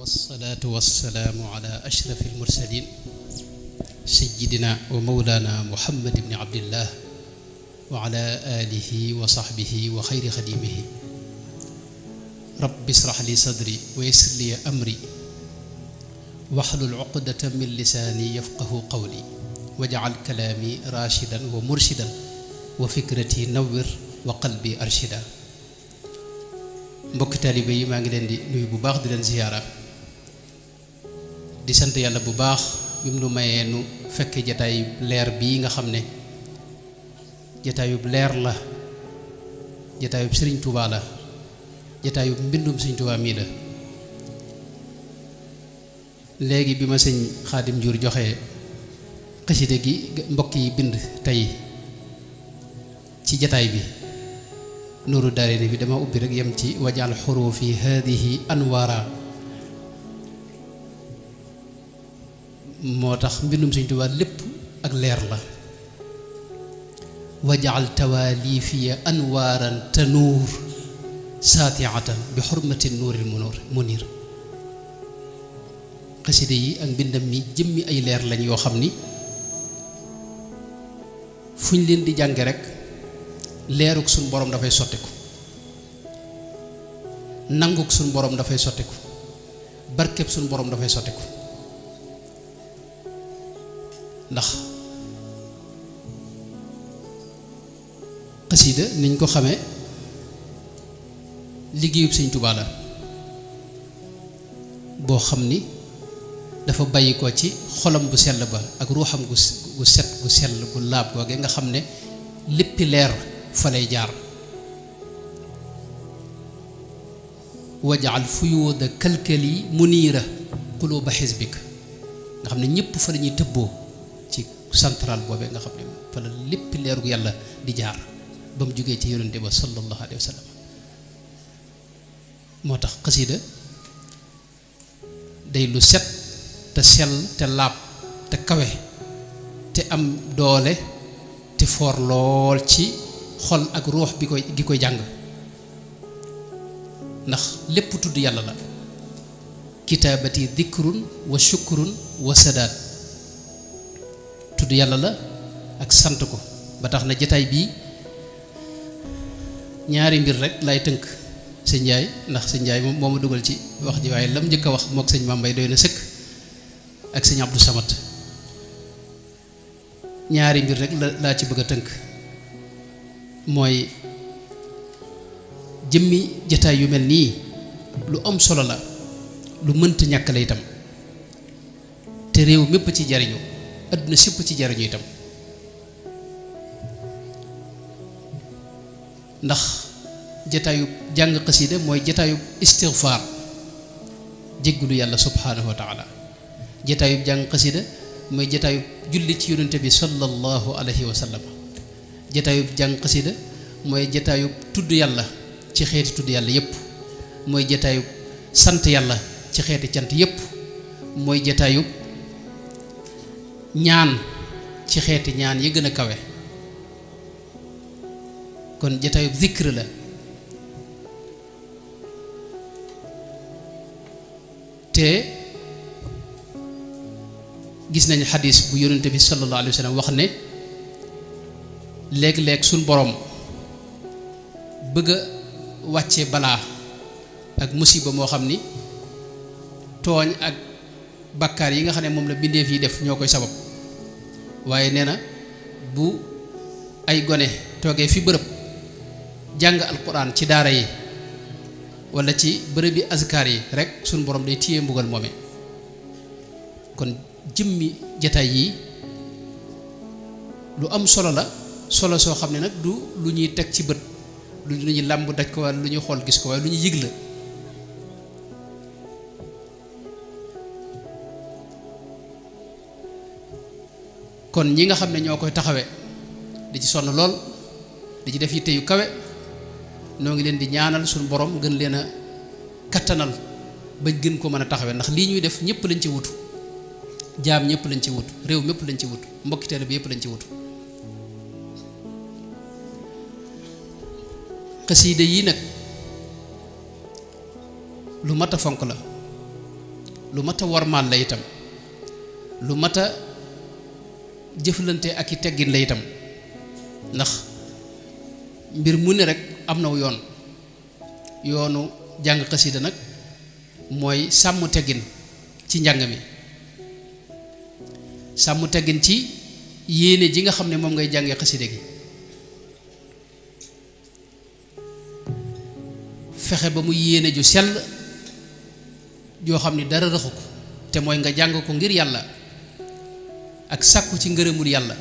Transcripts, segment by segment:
والصلاة والسلام على أشرف المرسلين سيدنا ومولانا محمد بن عبد الله وعلى آله وصحبه وخير خديمه رب اشرح لي صدري ويسر لي أمري واحلل عقدة من لساني يفقه قولي واجعل كلامي راشدا ومرشدا وفكرتي نور وقلبي أرشدا. mbokk taalibe yi maa ngi leen di nuyu bu baax di leen ziyaara di sant yàlla bu baax bi mu nu mayee nu fekke jataay leer bii nga xam ne jataayub leer la jataayub Sëriñ Tuubaa la jataayub mbindum Sëriñ Tuubaa mii la. léegi bi ma sëñ Xaadim Njuur joxe xasida gi mbokk yi bind tey ci jataay bi nuuru daarayni bi dama ubbi rek yem ci wajal xurufi haadihi anwaara moo tax mbindum Sëriñ Tuubaa lépp ak leer la. wajal tawaalifiya anwaaran tanuur saatiatan bi xurmati nuuril munir. xasida yi ak mbindam mi jëmmi ay leer lañ yoo xam ni fu ñu leen di jànge rek leeruk suñ borom dafay sottiku, nanguk suñ borom dafay sottiku, barkeb suñ borom dafay sottiku. ndax xasida niñ ko xamee liggéeyub Sëriñ Tuubaa la boo xam ni dafa bàyyi ko ci xolam bu sell ba ak ruuxam gu set gu sell gu laab googee nga xam ne léppi leer fa lay jaar. wajaal fuyuuda kalkali muniira quluuba xisbik nga xam ne ñëpp fa la ñuy tëbboo ci central boobee nga xam ne fa la léppi leeru yàlla di jaar ba mu jógee ci yonente ba sallallahu alayhi wa sallam. moo tax xasida day lu set te sell te laab te kawe te am doole te foor lool ci xol ak ruux bi koy jàng ndax lépp tudd yàlla la. kitaabati dikrun wa shukrun wa sadaat tudd yàlla la ak sant ko ba tax na jataay bii ñaari mbir rek lay tënk sëñ Njaay ndax sëñ Njaay moom moo ma dugal ci wax ji waaye lam njëkk a wax mook sëñ Mambay doy na sëkk ak sëñ Abdou Samad. ñaari mbir rek laa ci bëgg a tënk mooy jëmmi jataay yu mel nii lu am solo la lu mënta ñàkk la itam te réew mépp ci jariñu adduna sépp ci jariñu itam ndax jataayu jàng xasida mooy jataayu istigfaar jéggulu yàlla subhaanahu wa taala. jataayub jàng xasida mooy jataayub julli ci yonente bi sallallahu alayhi wa sallam. jataayub jàng xasida mooy jataayub tudd yàlla ci xeeti tudd yàlla yépp mooy jataayub sant yàlla ci xeeti cant yépp mooy jataayub ñaan ci xeeti ñaan yi gën a kawe. kon jataayub zikr la. te gis nañ xadis bu yonente bi sallallahu alayhi wa sallam wax ne léeg-léeg suñ borom bëgg a wàcce balaa ak musiba moo xam ni tooñ ak bakkaar yi nga xam ne moom la bindeef yi def ñoo koy sabab waaye nee na bu ay gone toogee fi bërëb jàng alquran ci daara yi wala ci bërëb bi azkar yi rek suñ borom day téye mbugal moome. kon jëmmi jataay yi lu am solo la solo soo xam ne nag du lu ñuy teg ci bët lu ñuy làmb daj ko waaye lu ñuy xool gis ko waaye lu ñuy yëg la. kon ñi nga xam ne ñoo koy taxawee di ci sonn lool di ci def yitte yu kawe noo ngi leen di ñaanal suñu borom gën leen a kattanal bañ gën ko mën a taxawee ndax lii ñuy def ñëpp lañ ci wutu jaam ñëpp lañ ci wutu réew mépp lañ ci wutu mbokki taalibe bi yëpp lañ ci wutu. xasida yi nag lu mat a fonk la lu mat a wormaal la itam lu mat a jëflante ak i teggin la itam ndax mbir mu ne rek am na yoon yoonu jàng xasida nag mooy sàmm teggin ci njàng mi sàmm teggin ci yéene ji nga xam ne moom ngay jàngee xasida gi fexe ba mu yéene ju sell joo xam ni dara raxu ko te mooy nga jàng ko ngir yàlla ak sàkku ci ngërëmul yàlla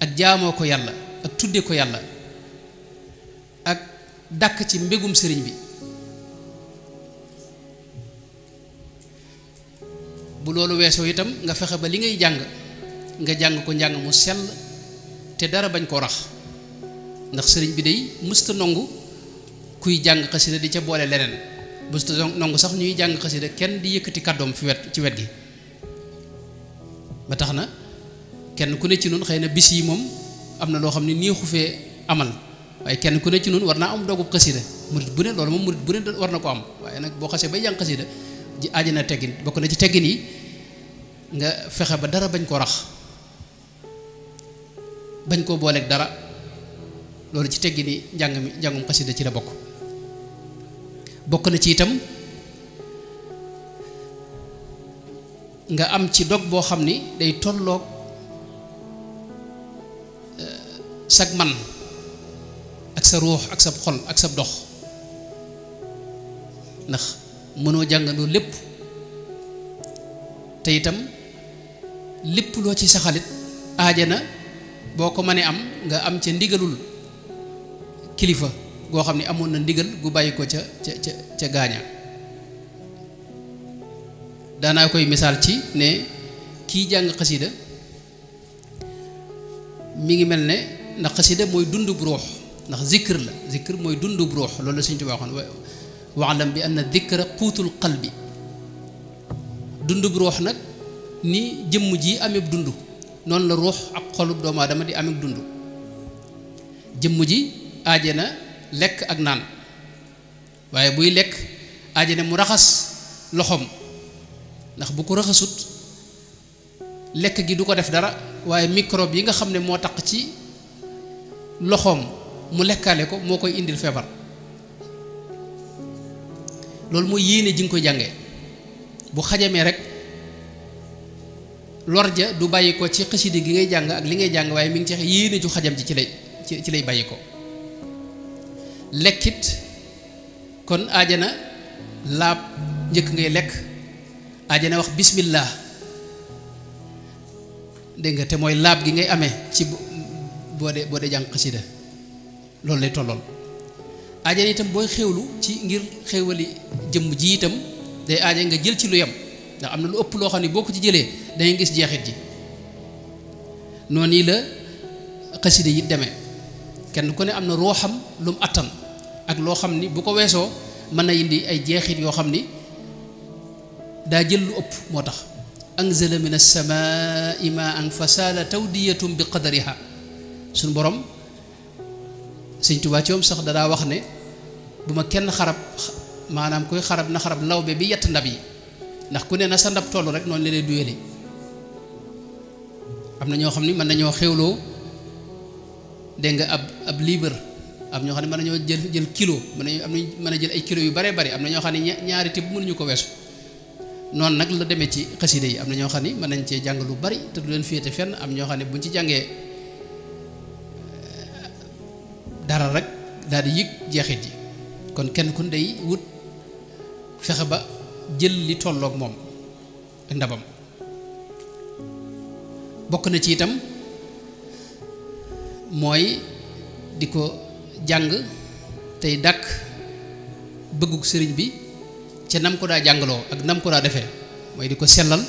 ak jaamoo ko yàlla ak tudde ko yàlla ak dàkk ci mbégum sëriñ bi bu loolu weesoo itam nga fexe ba li ngay jàng nga jàng ko njàng mu sell te dara bañ koo rax ndax sëriñ bi day mësta nongu kuy jàng xasida di ca boole leneen mësta nongu sax ñuy jàng xasida kenn di yëkkati kàddoom ci wet gi ba tax na kenn ku ne ci noonu xëy na bis yi moom am na loo xam ne nii xufee amal waaye kenn ku ne ci noonu war naa am doogub xasida murit bu ne loolu moom murit bu ne war na ko am waaye nag boo xasee bay jàng xasida ji aaji na teggin bokk na ci teggin yi nga fexe ba dara bañ koo rax bañ koo booleeg dara loolu ci teggin yi njàngum xasida ci la bokk na ci itam nga am ci dog boo xam ni day tolloog sag man ak sa ruux ak sa xol ak sa dox ndax mënoo jàngandoo lépp te itam lépp loo ci saxalit aajana boo ko mënee am nga am ca ndigalul kilifa goo xam ne amoon na ndigal gu bàyyi ko ca gaaña daanaa koy misaal ci ne kii jàng xasida mi ngi mel ne ndax xasida mooy dundub ruux ndax zikr la zikr mooy dundub ruux loolu la Sëñ Tuubaa waxoon waalam bi anna dikra quutul qalbi dundub ruux nag ni jëmm ji amee dund noonu la ruux ak xolub doomu aadama di amee dund jëmm ji aaje na lekk ak naan waaye buy lekk aaje na mu raxas loxoom ndax bu ko raxasut lekk gi du ko def dara waaye microbe yi nga xam ne moo taq ci loxoom mu lekkaale ko moo koy indil feebar loolu mooy yéene ji nga koy jàngee bu xajamee rek lor ja du bàyyi ko ci xasida gi ngay jàng ak li ngay jàng waaye mi ngi ci yéene ju xajam ji ci lay bàyyi ko lekkit kon aajana laab njëkk ngay lekk aajana wax bismillah dégg nga te mooy laab gi ngay amee ci boo dee jàng xasida loolu lay tollool aajana itam booy xéewlu ci ngir xéewali jëmm ji itam day aaja nga jël ci lu yem ndax am na lu ëpp loo xam ne boo ko ci jëlee dangay gis jeexit ji noonu yi la xasida yi demee kenn ku ne am na rooxam lu mu attan ak loo xam ni bu ko weesoo mën na indi ay jeexit yoo xam ni daa jël lu ëpp moo tax anzala min as-samaa'i maa'an fasaala tawdiyatum bi qadariha suñu borom Sëñ Tuubaa ci moom sax dadaa wax ne bu ma kenn xarab maanaam kuy xarab na xarab lawbe bi yett ndab yi ndax ku ne na sa ndab toll rek noonu la lay duyali am na ñoo xam ni mën nañoo xewloo dégg nga ab liibar am ñoo xam ne mën nañoo jël kilo mën a jël ay kilo yu bare bari am na ñoo xam ne ñaari tibb mënuñu ko weesu noonu nag la demee ci xasida yi am na ñoo xam ni mën nañ cee jàng lu bari te du leen féete fenn am ñoo xam ne buñ ci jàngee dara rek daal di yëg jeexit ji kon kenn kun day wut fexe ba jël li tolloog moom ak ndabam bokk na ci itam mooy di ko jàng tey dàkk bëggug sëriñ bi ca nam ko daa jàngaloo ak nam ko daa defee mooy di ko sellal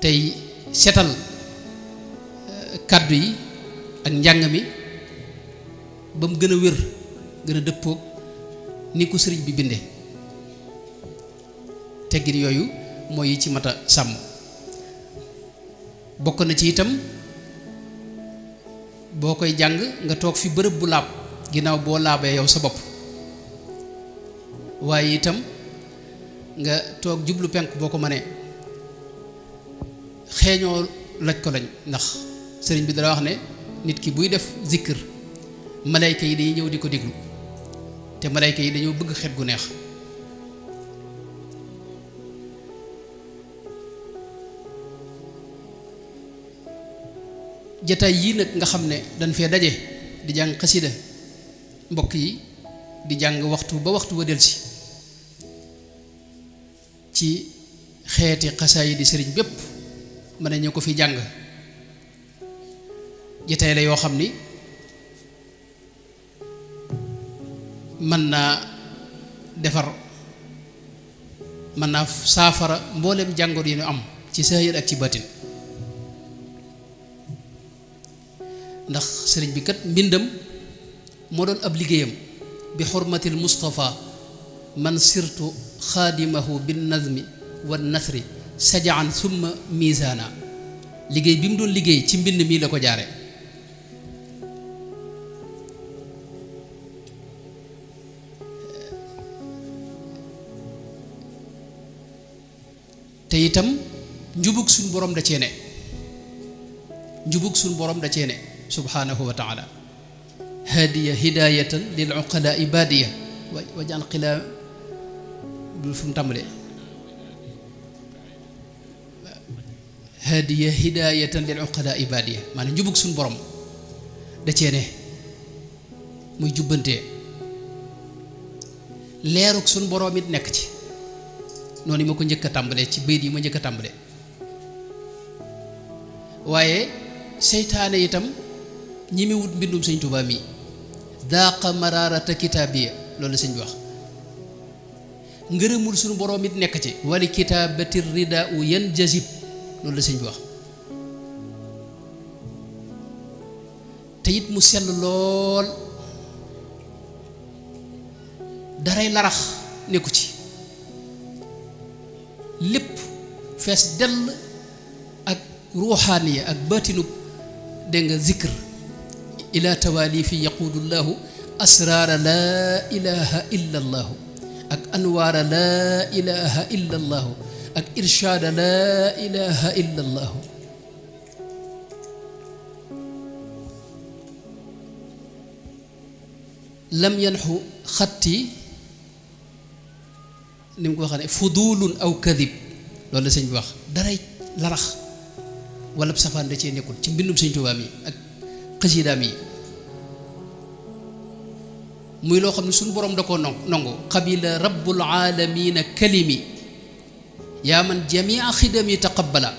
tey setal kàddu yi ak njàng mi ba mu gën a wér gën a dëppoog ni ko sëriñ bi bindee teggin yooyu mooy yi ci mat a sàmm bokk na ci itam boo koy jàng nga toog fi bërëb bu laab ginnaaw boo laabee yow sa bopp waaye itam nga toog jublu penk boo ko mënee xeeñoo laj ko lañ ndax sëriñ bi dara wax ne nit ki buy def zikr malayka yi dañuy ñëw di ko déglu te malayka yi dañoo bëgg xet gu neex jataay yii nag nga xam ne dañ fee daje di jàng xasida mbokk yi di jàng waxtu ba waxtu wa delsi ci xeeti xasaay di sëriñ bépp mën nañu ko fi jàng jataay la yoo xam ni mën naa defar mën naa saafara mboolem jàngoro yi ñu am ci saahir ak ci batin ndax sëriñ bi kat mbindam moo doon ab liggéeyam bi xurmatil Mustafa man sirtu xaadimahu bin nazmi wa nasri sajaan summa misaana liggéey bi mu doon liggéey ci mbind mii la ko jaare te itam njubug suñ borom da cee ne njubug suñ borom da cee ne subhanahu wa taala hadiya hidayatan lil uqala ibadiya wajal qila fu mu tàmbalee hadiya hidayatan lil uqala ibadiya maanaam njubug suñ borom da cee ne muy jubbantee leerug suñ borom it nekk ci noonu yi ma ko njëkk a tàmbalee ci bayit yi ma njëkk a tàmbalee waaye seytaane itam ñi mi wut mbindum sëñ Tuubaa mi daaqa maraarata kitaabiya loolu la sëñ bi wax ngërëmul suñu boroom it nekk ci wali kitaabati ridaa u yan jazib loolu la sëñ bi wax te it mu sell lool daray larax nekku ci lépp fees dell ak ruuxaaniya ak baatinub dégg nga zikr ila tawalifi yaquudu llahu asraara laa ilaha illa allahu ak anwaara laa ilaha illa allahu ak irshaada laa ilaha illa allahu lam yanxu xatti ni mu ko waxee ne fudulun aw kadib loolu la sëñ bi wax daray larax wala safaan da cee nekkul ci mbindum sëñ Tuubaa mi ak xasiidaam yi muy loo xam ne suñu borom da koo nongu qabila rabbul aalamiina kalimi yaa man jamia xidami taqabbala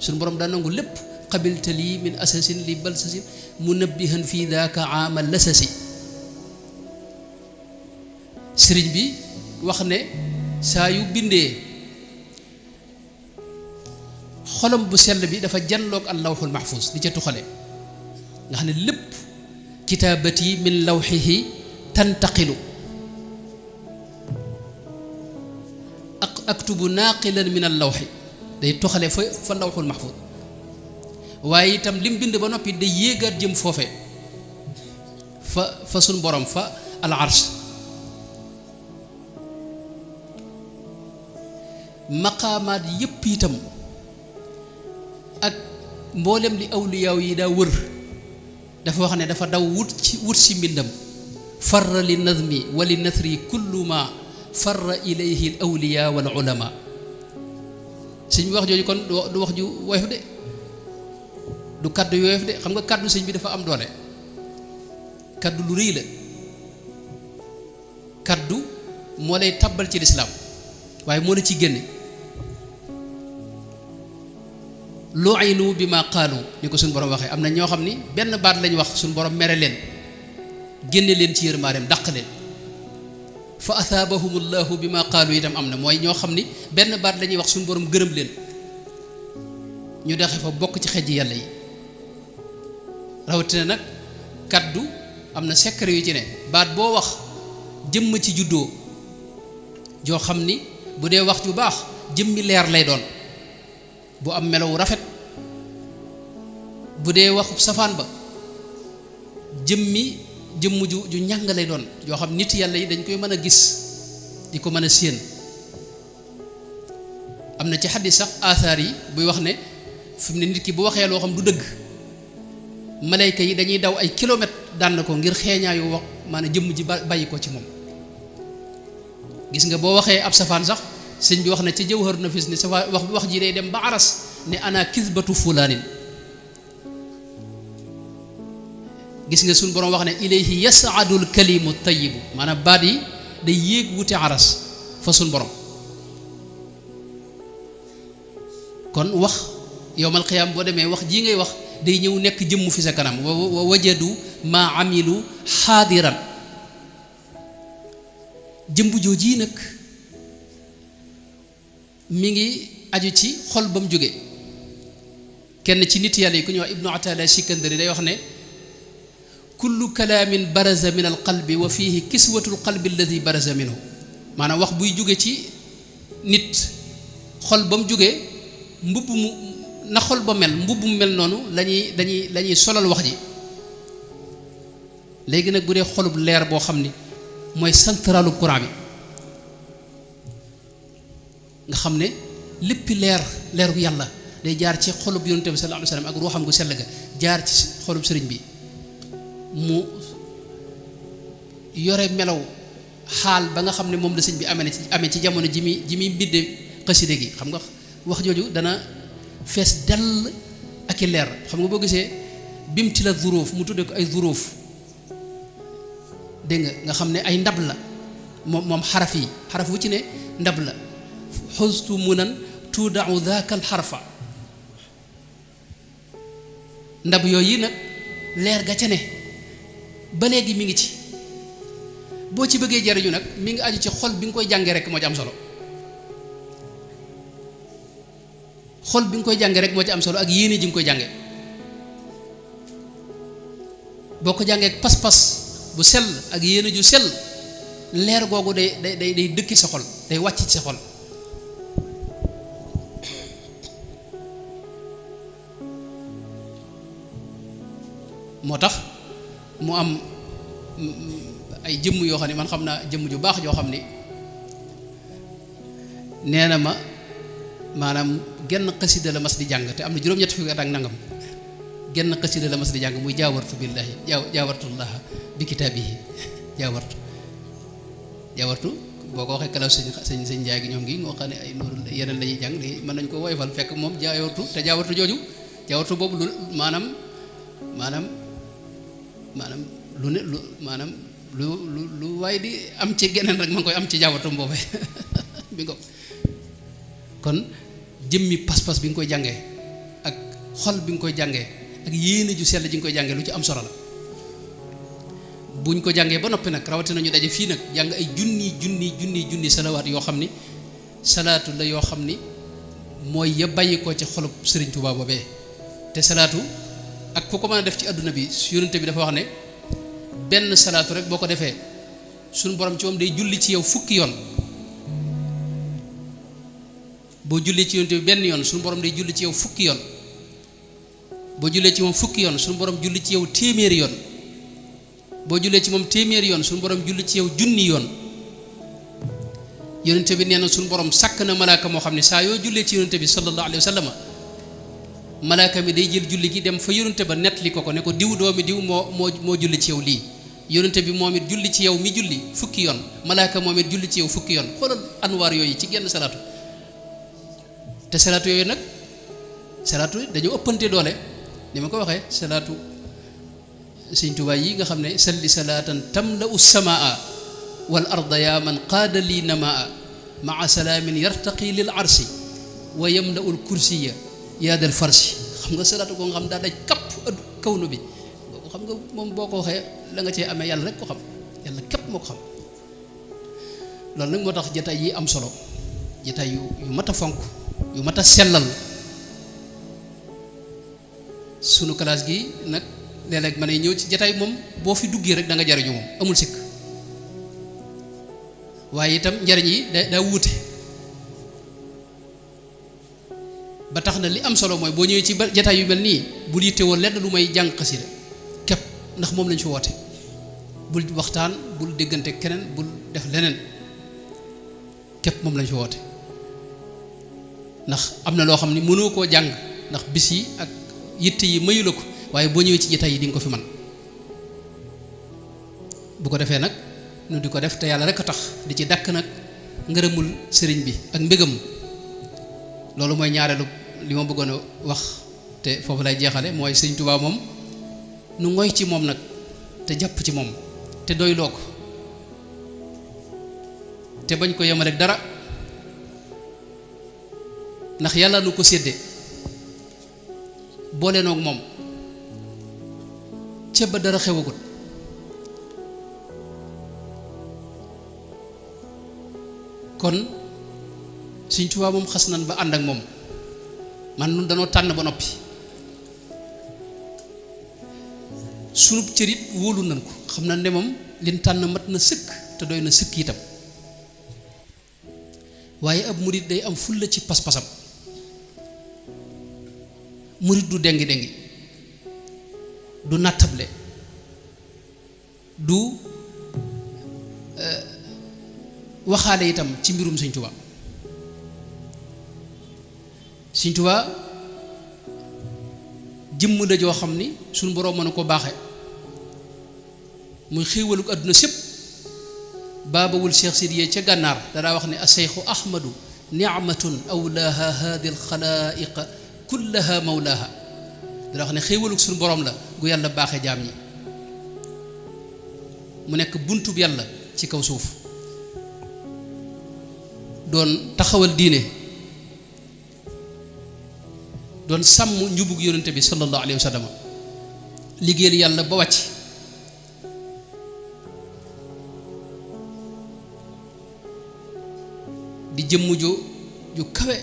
suñu borom daa nangu lépp qabilta lii min asasin li balsasin munabbihan fii daaka aamal lasasi sëriñ bi wax ne saa yu bindee xolam bu sell bi dafa janloog al lawxul mahfuz di ca tuxale nga xam ne lépp kitaabati min lawxihi tantaqilu aktubu naaqilan min al lawxi day tuxale fa lawxul mahfuz waaye itam lim bind ba noppi day yéegaat jëm foofe fa suñ borom fa al arsh maqaamaat yépp itam ak mboolem li awliyaaw yi daa wër dafa wax ne dafa daw wut si mbindam farra li nazmi wa li nasri kullu ma farra ilayhi al awliya wal ulama sëñ bi wax jooju kon du wax ju woyof de du kaddu yu woyof de xam nga kaddu sëñ bi dafa am doole kaddu lu rëy la kaddu moo lay tabbal ci lislaam waaye moo la ci génne lu'inu bi ma qaalu ni ko suñu borom waxee am na ñoo xam ni benn baat lañ wax suñu borom mere leen génne leen ci yërmaareem dàq leen fa athaabahumullahu bi ma qaalu itam am na mooy ñoo xam ni benn baat la ñuy wax suñu borom gërëm leen ñu dexe fa bokk ci xejji yàlla yi rawatina nag kaddu am na secret yu ci ne baat boo wax jëmm ci juddoo joo xam ni bu dee wax ju baax jëmmi leer lay doon bu am melow rafet bu dee waxu safaan ba jëmm ju ñàng lay doon yoo xam nit yàlla yi dañ koy mën a gis di ko mën a séen am na ci xaddis sax athar yi buy wax ne fi mu ne nit ki bu waxee loo xam du dëgg malayka yi dañuy daw ay kilomètres daan ko ngir xeeñaayu wax maanaam jëmm ji bàyyi ko ci moom. gis nga boo waxee ab safaan sax sëñ bi wax na ci jawharu nafis ne safa wax ji day dem ba aras ne ana kisbatu fulaanin. gis nga suñu borom wax ne ilayhi yasaadul kalimu tayibu maanaam baat yi day yéeg wuti aras fa suñu borom. kon wax yowmal qiyaam boo demee wax jii ngay wax day ñëw nekk jëmm fi sa kanam wa wajadu maa amilu xaadiran. jëmb jooji nag mi ngi aju ci xol ba mu jóge kenn ci nit yàlla yi ku ñuy wax ibnu atala sikandari day wax ne kullu kalaamin baraza min al qalbi wa fihi kiswatul qalbi alladi baraza minhu maanaam wax buy jóge ci nit xol ba mu jóge mbubb mu na xol ba mel mbubb mu mel noonu lañuy solal wax ji. léegi nag bu dee xolub leer boo xam ni mooy centralu courant bi nga xam ne léppi leeru yàlla day jaar ci xolub yonent bi sallallahu alayhi wasallam ak ruuxam gu sell ga jaar ci xolub sëriñ bi mu yore melaw xaal ba nga xam ne moom la sëñ bi amee ci jamono ji muy mbidde xaside gi xam nga wax jooju dana fees dell ak i leer xam nga boo gisee bimti la zuruuf mu tudde ko ay zuruuf dégg nga xam ne ay ndab la moom xaraf wu ci ne ndab la xustu munan tuudau daakal xarfa ndab yooyu nag leer ga ca ne ba léegi mi ngi ci boo ci bëggee jariñu nag mi ngi aju ci xol bi nga koy jànge rek moo ci am solo xol bi nga koy jànge rek moo ci am solo ak yéene ji nga koy jànge boo ko jàngee ak pas-pas bu sell ak yéene ju sell leer googu day dëkki sa xol day wàcc ci sa xol moo tax mu am ay jëmm yoo xam ne man xam naa jëmm ju baax joo xam ni nee na ma maanaam genn xasida la mas di jàng te am na juróom-ñett fukki at ak nangam genn xasida la mas di jàng muy jaawartu billahi jaawartullaha bi kitaabihi jaawartu boo ko waxee kalaw sëñ njaay gi ñoom gi ngoo xam ne ay nuuru yeneen la ñuy jàng di mën nañ ko woyofal fekk moom jaawartu te jaawartu jooju jaawartu boobu lu maanaam lu ne lu maanaam lu waaye di am ci geneen rek ma ngi koy am ci jaawartum boobee bi nga kon jëmmi pas-pas bi nga koy jàngee ak xol bi nga koy jàngee ak yéene ju sell ji nga koy jàngee lu ci am solo la buñ ko jàngee ba noppi nag rawatina ñu daje fii nag jàng ay junni salawaat yoo xam ni salaatu la yoo xam ni mooy ya bàyyi ko ci xolub Sëriñ Tuubaa boobee te salaatu ak ku ko mën a def ci àdduna bi yonent bi dafa wax ne benn salaatu rek boo ko defee suñu borom ci moom day julli ci yow fukki yoon boo jullee ci yonent bi benn yoon suñu borom day julli ci yow fukki yoon boo jullee ci moom fukki yoon suñu borom julli ci yow téeméeri yoon boo jullee ci moom téeméeri yoon suñu borom julli ci yow junni yoon yonent bi nee na suñu borom sàkk na malaaka moo xam ne saa yoo jullee ci yonent bi sallallahu alayhi wa sallam malaaka mi day jël julli gi dem fa yonent ba nettali ko ne ko diw doomi diw moo julli ci yow lii yonent bi moom it julli ci yow mi julli fukki yoon malaaka moom it julli ci yow fukki yoon xoolal anwaar yooyu ci genn salaatu te salaatu yooyu nag salaatu dañoo ëppante doole ni ma ko waxee salaatu Sëñ Tuubaa yi nga xam ne salli salaatan tamla'u samaa wal arda yaa man qaada lii namaa maa salaamin yartaqi lil arsi wa yamla'u l kursiya yaa dal farsi xam nga salaatu ko nga xam daa daj kapp kawnu bi boobu xam nga moom boo ko waxee la nga cee amee yàlla rek ko xam yàlla képp moo ko xam loolu nag moo tax jataay yi am solo jataay yu mat a fonk yu mat a sellal sunu classe gi nag léeg-léeg ma ne ñëw ci jataay moom boo fi duggee rek da nga jariñu moom amul sikk waaye itam njariñ yi daa wuute ba tax na li am solo mooy boo ñëwee ci jataay yu mel nii bul yittewoo lenn lu may jàng xasida képp ndax moom lañ fi woote bul waxtaan bul déggante keneen bul def leneen képp moom lañ fi woote ndax am na loo xam ne mënoo koo jàng ndax bis yi ak yitte yi mayu la ko waaye boo ñëwee ci jitaay yi di nga ko fi man bu ko defee nag nu di ko def te yàlla rek a tax di ci dakk nag ngërëmul sëriñ bi ak mbégam loolu mooy ñaareelu li ma bëggoon a wax te foofu lay jeexale mooy sëriñ Tuubaa moom nu ngoy ci moom nag te jàpp ci moom te doyloo ko te bañ ko yemale ak dara ndax yàlla nu ko sédde boole noog moom ca ba dara xewagut kon Sëriñ Tuubaa moom xas nan ba ànd ak moom man nun danoo tànn ba noppi sunub cërit wóolu nan ko xam na ne moom lin tànn mat na sëkk te doy na sëkk itam waaye ab murit day am fulla ci pas-pasam murit du dengi dengi du nattable du waxaale itam ci mbirum Sëriñ Tuubaa Sëriñ Tuubaa jëmm la joo xam ni suñu boroom mën na ko baaxe muy xéewaluk àdduna sépp baabawul Cheikh Sidiye ca gànnaar danaa wax ne aseyxu ahmadu nicmatun awlaaha haadi alxalaaiqa kullaha mawlaaha danaa wax ne xéewaluk suñu boroom la gu yàlla baaxe jaam ñi mu nekk buntub yàlla ci kaw suuf doon taxawal diine doon sàmm njubug yonente bi sallallahu alayhi wa sallam liggéeyal yàlla ba wàcc di jëmm ju kawe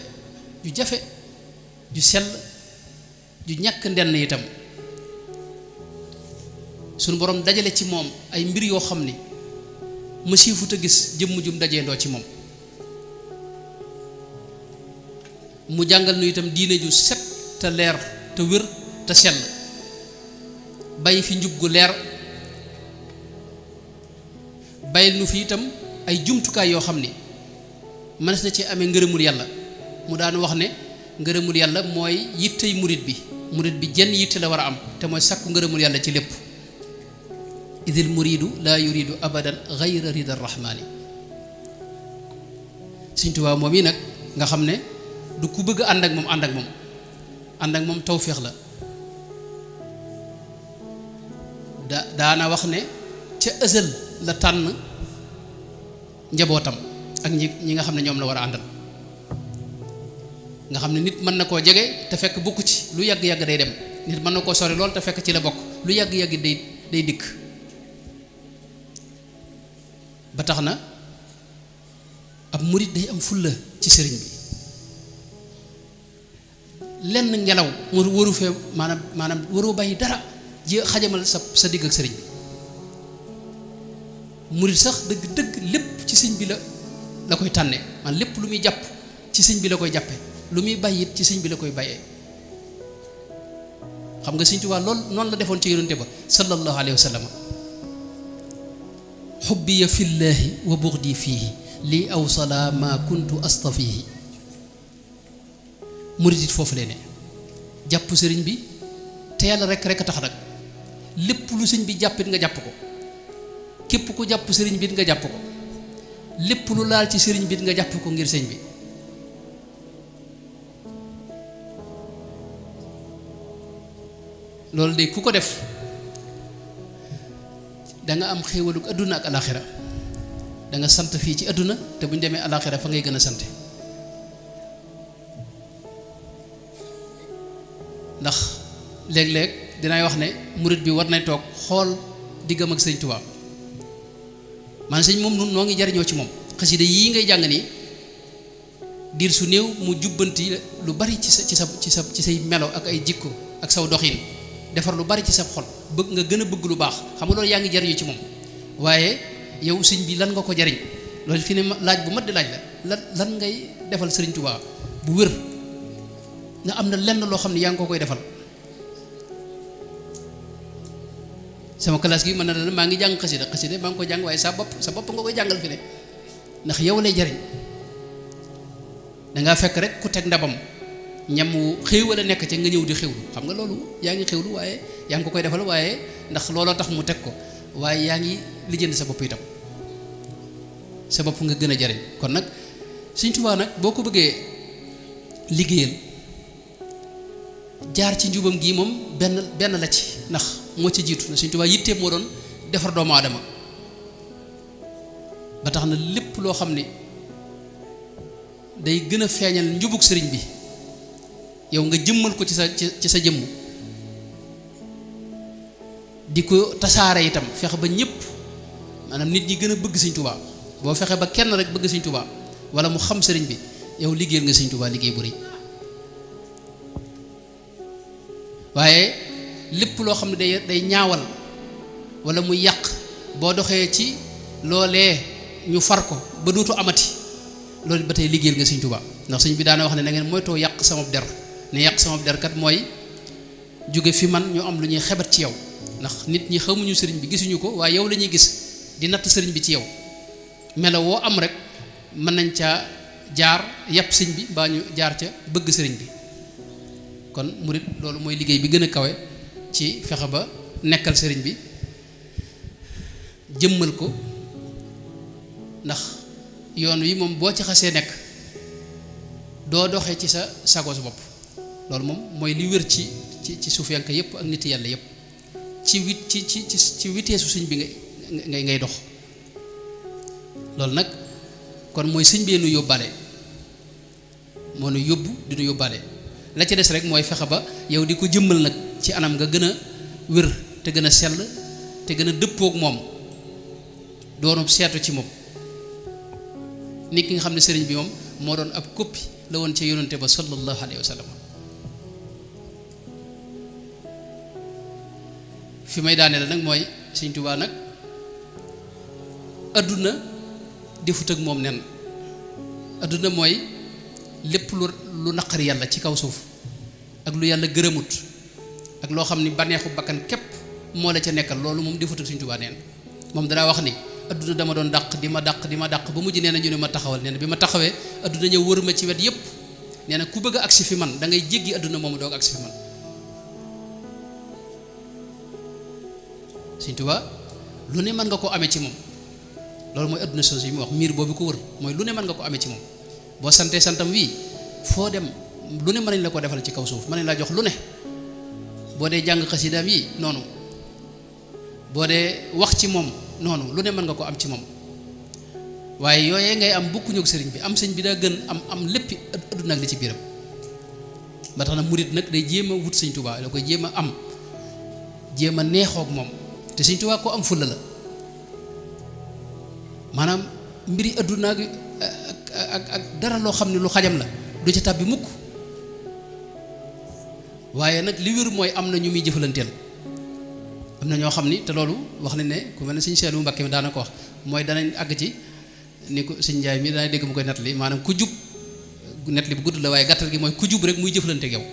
ju jafe ju sell ju ñàkk ndenn itam sunu borom dajale ci moom ay mbir yoo xam ni mësiifut a gis jëmm jum dajeendoo ci moom mu jàngal nu itam diine ju set te leer te wér te sell bàyyi fi njub gu leer bàyyil nu fi itam ay jumtukaay yoo xam ni mënees na ci amee ngërëmul yàlla mu daan wax ne ngërëmul yàlla mooy yittey murit bi jenn yitte la war a am te mooy sàkku ngërëmul yàlla ci lépp idil muridu laa yuridu abadan gayra rida rahmaani Sëriñ Tuubaa moom yi nag nga xam ne du ku bëgg ànd ak moom tawféex la daana wax ne ca ësal la tànn njabootam ak ñi nga xam ne ñoom la war a àndal nga xam ne nit mën na koo jege te fekk bokku ci lu yàgg-yàgg day dem nit mën na koo sori lool te fekk ci la bokk lu yàgg-yàgg day dikk ba tax na ab murit day am fulla ci sëriñ bi lenn ngelaw waru fee maanaam waru bàyyi dara ji xajamal sa digg ak sëriñ bi murit sax dëgg lépp ci sëñ bi la koy tànnee man lépp lu muy jàpp ci sëñ bi la koy jàppe lu muy bàyyi it ci sëñ bi la koy bàyyee xam nga Sëñ Tuubaa lool noonu la defoon ci yonente ba sallallahu alayhi wa sallam xubbiya fillaahi wa buxdi fiihi lii awsala ma kuntu astafihi murit it foofu lay ne jàpp sëriñ bi te yàlla rek a tax nag lépp lu sëñ bi jàppit nga jàpp ko képp ku jàpp sëriñ bi nga jàpp ko lépp lu laal ci sëriñ bi nga jàpp ko ngir sëñ bi loolu de ku ko def da nga am xéewalug adduna ak alaxira da nga sant fii ci adduna te bu ñu demee alaxira fa ngay gën a sant ndax léeg-léeg dinay wax ne murit bi war nay toog xool diggam ak sëñ Tuubaa man sëñ moom nun noo ngi jariñoo ci moom xasida yii ngay jàng nii diir su néew mu jubbanti lu bari ci say melo ak ay jikko ak saw doxin defar lu bari ci sa xol bëgg nga gën a bëgg lu baax xam nga loolu yaa ngi jariñu ci moom waaye yow sëñ bi lan nga ko jariñ loolu fi ne laaj bu mat di laaj la lan ngay defal sëriñ Tuubaa bu wér nga am na lenn loo xam ne yaa ngi ko koy defal sama classe gi mën na la maa ngi jàng xasida maa ngi ko jàng waaye sa bopp nga koy jàngal fi ne ndax yow lay jariñ dangaa fekk rek ku teg ndabam ñam wu xéewal a nekk ca nga ñëw di xéwlu xam nga loolu yaa ngi xéwlu waaye yaa ngi ko koy defal waaye ndax looloo tax mu teg ko waaye yaa ngi lijjanti sa bopp itam sa bopp nga gën a jariñ kon nag Sëñ Tuubaa nag boo ko bëggee liggéeyal jaar ci njubam gii moom benn la ci ndax moo ci jiitu na Sëñ Tuubaa yitteem moo doon defar doomu aadama ba tax na lépp loo xam ne day gën a feeñal njubug sëriñ bi yow nga jëmmal ko ci sa jëmm di ko tasaare itam fexe ba ñëpp maanaam nit ñi gën a bëgg Sëñ Tuubaa boo fexe ba kenn rek bëgg Sëñ Tuubaa wala mu xam sëriñ bi yow liggéeyal nga Sëñ Tuubaa liggéey bu rëy waaye lépp loo xam ne day ñaawal wala muy yàq boo doxee ci loolee ñu far ko ba dootu amati loolu ba tey liggéeyal nga Sëñ Tuubaa ndax sëñ bi daana wax ne na ngeen moytoo yàq sama der ne yàq sama der kat mooy jóge fi man ñu am lu ñuy xebat ci yow ndax nit ñi xamuñu sëriñ bi gisuñu ko waaye yow la ñuy gis di natt sëriñ bi ci yow melo woo am rek mën nañ caa jaar yàpp sëñ bi mbaa ñu jaar ca bëgg sëriñ bi kon murit loolu mooy liggéey bi gën a kawe ci fexe ba nekkal sëriñ bi jëmmal ko ndax yoon wi moom boo ci xasee nekk doo doxee ci sa sagos bopp loolu moom mooy li wér ci suufiyanka yëpp ak nit yàlla yëpp ci witeesu sëñ bi ngay dox loolu nag kon mooy sëñ bee nu yóbbaale moo nu yóbbu di nu yóbbaale la ca des rek mooy fexe ba yow di ko jëmmal nag ci anam nga gën a wér te gën a sell te gën a dëppook moom doonu seetu ci moom nit ki nga xam ne sëriñ bi moom moo doon ab koppi la woon ca yonante ba sallallahu alayhi wa sallam fi may daane la nag mooy Sëñ Tuubaa nag adduna defut ak moom nen adduna mooy lépp lu naqari yàlla ci kaw suuf ak lu yàlla gërëmut ak loo xam ni bànneexu bakkan képp moo la ca nekkal loolu moom defut ak Sëñ Tuubaa neen moom danaa wax ni adduna dama doon dàq di ma dàq ba mujj nee na ñu ne ma taxawal nee na bi ma taxawee adduna ñëw wër ma ci wet yépp nee na ku bëgg a agsi fi man da ngay jéggi adduna moomu doog agsi fi man Sëñ Tuubaa lu ne mën nga ko amee ci moom loolu mooy adduna sos yi mu wax miir boobu ko wër mooy lu ne mën nga ko amee ci moom boo santee santam wii foo dem lu ne mën nañ la ko defal ci kaw suuf mën nañ laa jox lu ne boo dee jàng xasidaam yi noonu boo dee wax ci moom noonu lu ne mën nga ko am ci moom waaye yooyee ngay am bokkuñu ak sëriñ bi am sëñ bi daa gën am léppi adduna ak li ci biiram ba tax na murit nag day jéem a wut Sëñ Tuubaa da koy jéem a am jéem a neexook moom te Sëñ Tuubaa ko am fulla la maanaam mbiri adduna ak dara loo xam ne lu xajam la du ca tàbbi mukk waaye nag li wér mooy am na ñu muy jëfalanteel am na ñoo xam ni te loolu wax nañ ne ku mel ne Sëñ Seelu Mbàkke mi daana ko wax mooy danañ àgg ci ni ko Sëñ Njaay mi dana dégg mu koy nettali maanaam ku jub nettali bu gudd la waaye gàttal gi mooy ku jub rek muy jëflante ak yow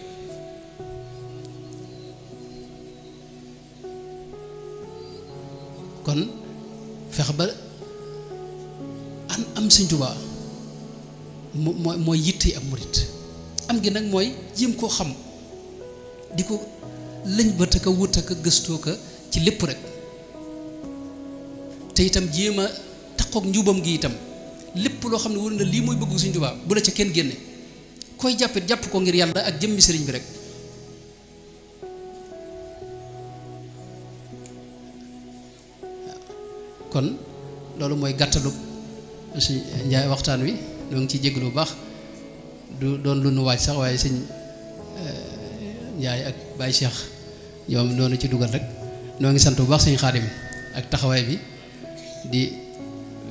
kon fexe ba am Sëñ Tuubaa mooy yitte ak murit am gi nag mooy jéem koo xam di ko lëñ ba te ka wut ak gëstoo ka ci lépp rek te itam jéem a takkook njubam gi itam lépp loo xam ne wër na lii mooy bëggu Sëñ Tuubaa bu la ca kenn génne koy jàppit jàpp ko ngir yàlla ak jëmmi sëriñ bi rek kon loolu mooy gàttalu si njaay waxtaan wi ñoo ngi ciy jégalu bu baax du doon lu nu waaj sax waaye sëñ Njaay ak Baye Cheikh ñoom noonu ci dugal rek noo ngi sant bu baax sëñ Xaadim ak taxawaay bi di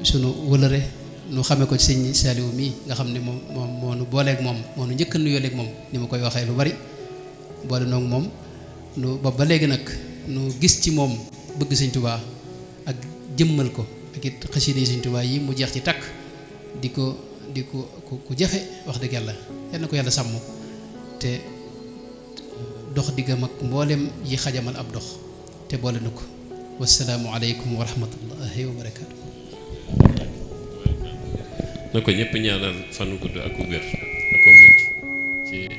sunu wëlëre nu xamee ko ci sëñ Saaliwu mii nga xam ne moom moo nu booleeg moom moo nu njëkk a nuyoo léeg moom ni ma koy waxee lu bari boole noonu moom nu ba léegi nag nu gis ci moom bëgg Sëñ Tuubaa ak jëmmal ko ak it xasida yi Sëñ Tuubaa yi mu jeex ci takk di ko ku jafe wax dëgg yàlla yal na ko yàlla sàmm te dox diggam ak mboolem yi xajamal ab dox te boole na ko wasalaamu aleykum wa rahmatullahi wa barakaatu. na ko ñëpp ñaanal fanu gudd ak wér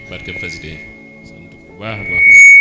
barkeb xasida yi sant bu baax a baax